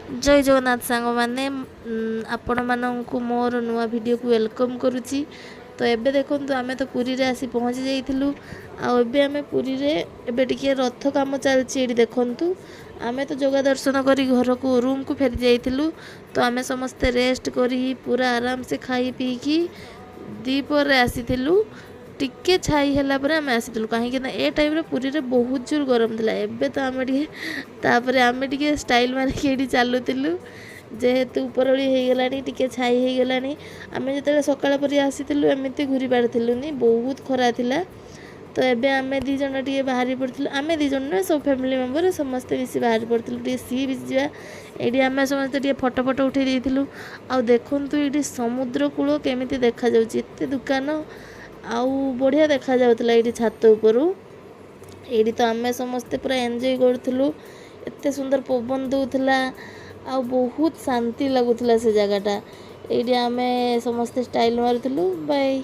ଜୟ ଜଗନ୍ନାଥ ସାଙ୍ଗମାନେ, ଆପଣମାନଙ୍କୁ ମୋର ନୂଆ ଭିଡ଼ିଓକୁ welcome କରୁଛି। ତ ଏବେ ଦେଖନ୍ତୁ, ଆମେ ତ ପୁରୀରେ ଆସି ପହଞ୍ଚି ଯାଇଥିଲୁ ଆଉ ଏବେ ଆମେ ପୁରୀରେ ଏବେ ଟିକେ ରଥ କାମ ଚାଲିଛି ଏଇଠି ଦେଖନ୍ତୁ। ଆମେ ତ ଜଗା ଦର୍ଶନ କରି ଘରକୁ ରୁମ୍କୁ ଫେରି ଯାଇଥିଲୁ। ତ ଆମେ ସମସ୍ତେ ରେଷ୍ଟ କରି ପୁରା ଆରାମସେ ଖାଇ ପିଇକି ଦ୍ୱିପହରେ ଆସିଥିଲୁ। ଟିକେ ଛାଇ ହେଲା ପରେ ଆମେ ଆସିଥିଲୁ, କାହିଁକି ନା ଏ ଟାଇମ୍ରେ ପୁରୀରେ ବହୁତ ଜୋର ଗରମ ଥିଲା। ଏବେ ତ ଆମେ ଟିକେ ତାପରେ ଆମେ ଟିକେ ଷ୍ଟାଇଲ୍ ମାରିକି ଏଇଠି ଚାଲୁଥିଲୁ, ଯେହେତୁ ଉପରଓଳି ହେଇଗଲାଣି, ଟିକେ ଛାଇ ହେଇଗଲାଣି। ଆମେ ଯେତେବେଳେ ସକାଳ ପରି ଆସିଥିଲୁ, ଏମିତି ଘୁରି ପାରିଥିଲୁନି, ବହୁତ ଖରା ଥିଲା। ତ ଏବେ ଆମେ 2 ଜଣ ଟିକେ ବାହାରି ପଡ଼ିଥିଲୁ। ଆମେ 2 ଜଣ ନୁହେଁ, ସବୁ ଫ୍ୟାମିଲି ମେମ୍ବର ସମସ୍ତେ ମିଶି ବାହାରି ପଡ଼ିଥିଲୁ ଟିକେ ସି ବିଚ୍ ଯିବା। ଏଇଠି ଆମେ ସମସ୍ତେ ଟିକେ ଫଟୋ ଫଟୋ ଉଠେଇ ଦେଇଥିଲୁ। ଆଉ ଦେଖନ୍ତୁ, ଏଇଠି ସମୁଦ୍ର କୂଳ କେମିତି ଦେଖାଯାଉଛି, ଏତେ ଦୋକାନ ଆଉ ବଢ଼ିଆ ଦେଖାଯାଉଥିଲା ଏଇଠି ଛାତ ଉପରୁ। ଏଇଠି ତ ଆମେ ସମସ୍ତେ ପୁରା ଏନ୍ଜୟ କରୁଥିଲୁ। ଏତେ ସୁନ୍ଦର ପବନ ଦେଉଥିଲା ଆଉ ବହୁତ ଶାନ୍ତି ଲାଗୁଥିଲା ସେ ଜାଗାଟା। ଏଇଠି ଆମେ ସମସ୍ତେ ଷ୍ଟାଇଲ୍ ମାରୁଥିଲୁ। ବାଇ।